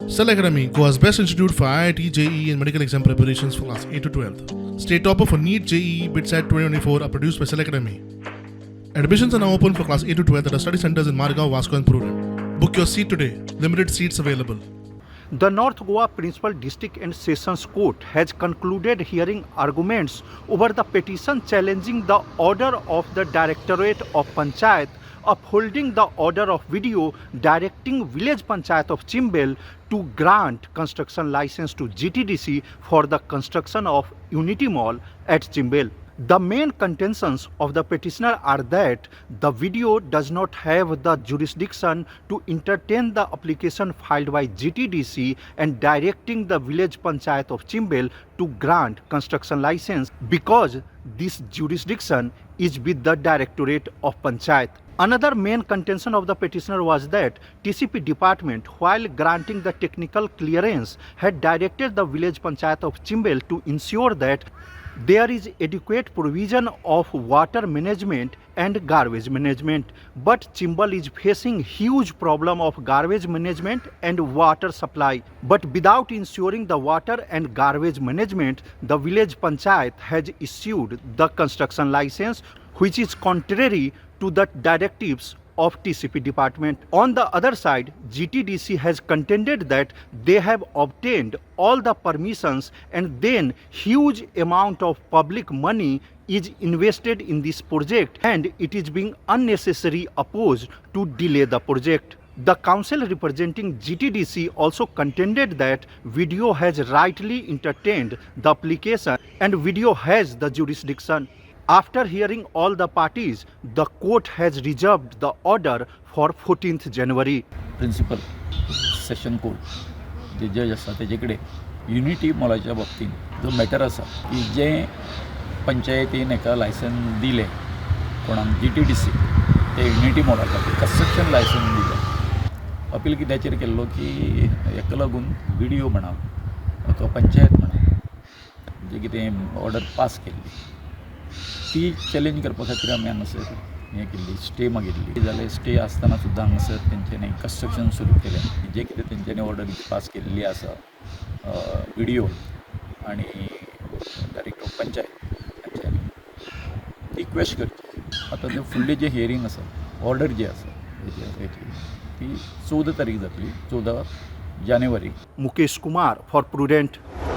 Cell Academy, Goa's best institute for IIT, JEE, and medical exam preparations for class 8 to 12. State topper for NEET, JEE, BITSAT 2024 are produced by Cell Academy. Admissions are now open for class 8 to 12 at our study centers in Margao, Vasco, and Prudent. Book your seat today. Limited seats available. The North Goa Principal District and Sessions Court has concluded hearing arguments over the petition challenging the order of the Directorate of Panchayat upholding the order of BDO directing Village Panchayat of Chimbel to grant construction license to GTDC for the construction of Unity Mall at Chimbel. The main contentions of the petitioner are that the BDO does not have the jurisdiction to entertain the application filed by GTDC and directing the village panchayat of Chimbel to grant construction license because this jurisdiction is with the Directorate of Panchayat. Another main contention of the petitioner was that TCP department, while granting the technical clearance, had directed the village panchayat of Chimbel to ensure that there is adequate provision of water management and garbage management, but Chimbel is facing huge problem of garbage management and water supply. But without ensuring the water and garbage management, the village panchayat has issued the construction license, which is contrary to the directives of TCP department. On the other side, GTDC has contended that they have obtained all the permissions and then huge amount of public money is invested in this project and it is being unnecessarily opposed to delay the project. The counsel representing GTDC also contended that BDO has rightly entertained the application and BDO has the jurisdiction. After hearing all the parties, the court has reserved the order for 14th January. Principal session court जे जज आसा तेजे कडेन unity मॉलाच्या बाबतींत जो matter आसा की जें पंचायतीन हेका लायसन दिलें कोणाक, जीटीडीसी, ते युनिटी मॉला खातीर कन्स्ट्रक्शन लायसन दिलें. अपील कित्याचेर केल्लो की हेका लागून बीडीओ म्हणा अथवा पंचायत म्हणा, जे कितें ऑर्डर पास केल्ली ती चॅलेंज करपा खातीर आमी हांगासर हें केल्ली, स्टे मागिल्ली. जाल्यार स्टे आसतना सुद्दां हांगासर तेंच्यांनी कन्स्ट्रक्शन सुरू केलें. जें कितें तेंच्यांनी ऑर्डर पास केल्ली आसा, बीडीओ आनी डायरेक्टर ऑफ पंचायत हांच्यांनी ती क्वेश करची. आतां तें फुडलें जें हियरींग आसा, ऑर्डर जी आसा हेची, ती 14 तारीख जातली, 14 जानेवारी. Mukesh Kumar for Prudent.